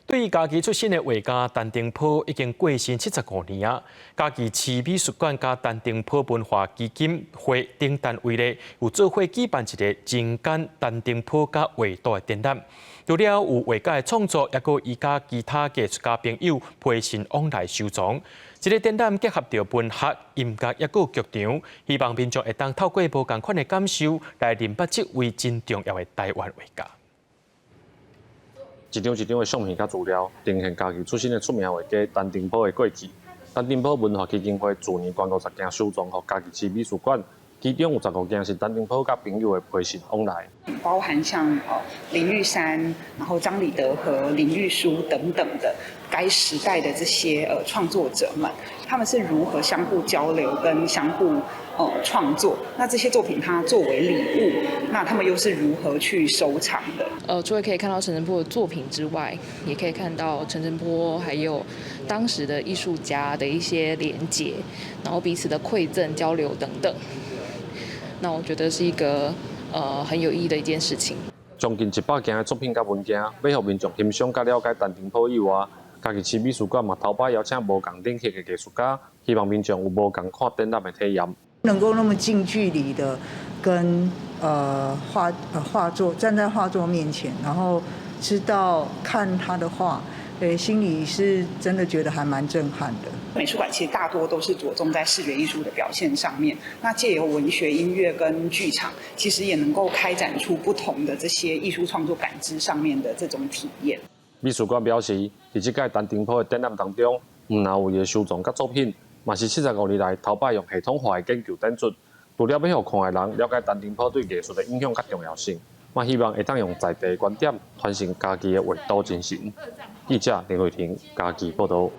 對嘉義出身的畫家陳澄波已經過身75年啊！嘉義市美術館佮陳澄波文化基金會等單位咧，有做伙舉辦一個精簡陳澄波佮畫圖的展覽。除了有畫家的創作，也閣伊佮其他藝術家朋友批信往來收藏。這个展覽結合著文學、音樂，也閣劇場，希望民眾會當透過無仝款的感受來認捌這位真重要的台灣畫家。一張一張的相片佮資料，呈現嘉義出身的出名畫家陳澄波的過去。陳澄波文化基金會去年捐50件收藏予嘉義市美術館，其中有15件是陳澄波佮朋友的批信往來。包含像林玉山，然後張李德和、林玉書等等的該時代的這些創作者們，他們是如何相互交流跟相互創作？那這些作品它作為禮物，那他們又是如何去收藏的？除了可以看到陳澄波的作品之外，也可以看到陳澄波還有當時的藝術家的一些連結，然後彼此的饋贈、交流等等。那我覺得是一個很有意義的一件事情。將近100件的作品佮文件，欲予民眾欣賞佮了解陳澄波以外，嘉義市美術館嘛頭擺邀請無仝領域的藝術家，希望民眾有無仝看展覽的體驗。能夠那麼近距離的跟畫作站在畫作面前，然後知道看他的畫，心裡是真的覺得還蠻震撼的。美術館其實大多都是着重在視覺藝術的表現上面，那借由文學、音樂跟劇場，其實也能夠開展出不同的這些藝術創作感知上面的這種體驗。美術館表示，佇這屆陳澄波的展覽當中，毋但有伊的收藏佮作品，嘛是75年來頭擺用系統化的研究展出。除了欲予看的人了解陳澄波對藝術的影響佮重要性，嘛希望會當用在地的觀點傳承嘉義的畫都精神。記者林慧婷嘉義報導。